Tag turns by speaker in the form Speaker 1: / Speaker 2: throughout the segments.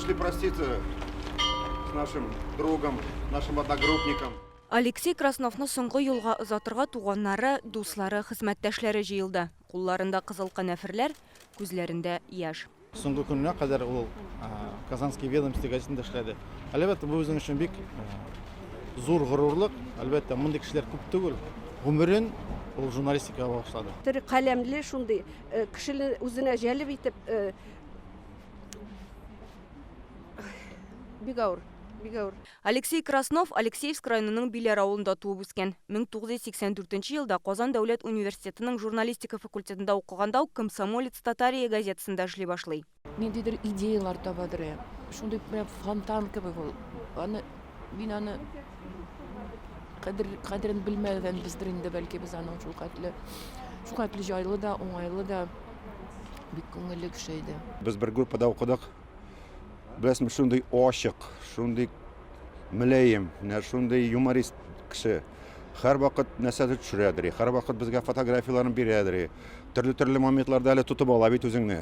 Speaker 1: Пришли проститься с нашим другом, нашим одногруппником.
Speaker 2: Алексей Красновны соңгы юлга озатырга туганнары, дуслары, хезмәттәшләре җыелды. Кулларында кызыл канәферләр, күзләрендә яшь.
Speaker 3: Соңгы көненә кадәр ул Казанские ведомости газетында эшләде. Әлбәттә, бу безнең өчен бик зур горурлык. Әлбәттә, мондый кешеләр күп түгел. Гомерен ул журналистикага багышлады.
Speaker 4: Тере каләмле шундый кешене үзенә җәлеп итеп бик авыр, бик авыр.
Speaker 2: Алексей Краснов Алексеевск районының Биләр авылында туып үскән. 1984 елда Казан дәүләт университетының журналистика факультетында укыганда ук Комсомолец Татарии газетасында эшли башлый.
Speaker 5: Ниндидер идеялар табадыр ә. Шундый прям фонтан кебек ул. Аны мин аны кадер кадерен белмәгәнбездер инде, бәлки без аның шул хәтле шул хәтле җайлы да, уңайлы да, бик күңелле кеше иде.
Speaker 1: Без бер группада укыдык. Беләсеңме, шундый ачык, шундый мөлаем, менә шундый юморист кеше. Һәрвакыт нәрсәдер төшерәдер, һәрвакыт безгә фотографияләрен бирәдер. Төрле-төрле моментларда әле тотып ала бит үзеңне.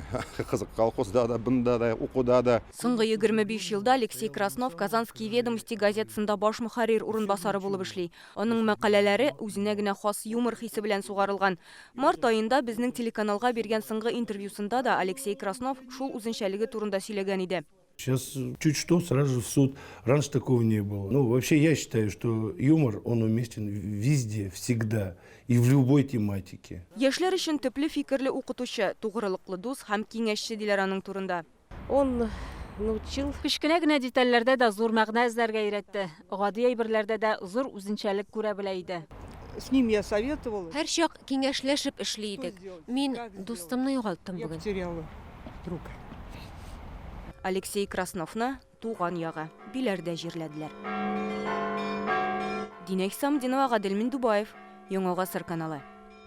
Speaker 1: Кызык, колхозда да, бында да, укуда да.
Speaker 2: Соңгы 25 елда Алексей Краснов Казанские ведомости газетасында баш мөхәррир урынбасары булып эшли. Аның мәкаләләре үзенә генә хас юмор хисе белән сугарылган. Март аенда безнең телеканалга биргән соңгы интервьюсында да Алексей Краснов шул үзенчәлеге турында сөйләгән иде.
Speaker 6: Сейчас чуть что, сразу же в суд. Раньше такого не было. Ну, вообще я считаю, что юмор, он уместен везде, всегда и в любой тематике.
Speaker 2: Яшьләр өчен төпле фикерле укытучы, тугрылыклы дус һәм киңәшче диләр аның турында.
Speaker 7: Он научил.
Speaker 8: Кечкенә генә детальләрдә дә зур мәгънә эзләргә өйрәтте. Гади әйберләрдә дә зур үзенчәлек күрә белә иде.
Speaker 9: С ним я советовалась.
Speaker 10: Һәрчак киңәшләшеп эшли идек. Мин дустымны югалттым
Speaker 9: Я
Speaker 10: бүген.
Speaker 9: потеряла друга.
Speaker 2: Алексей Красновны туган ягы, Биләрдә җирләделәр. Динә Хисамдинова, Гадел Миндубаев, Яңа Гасыр каналы.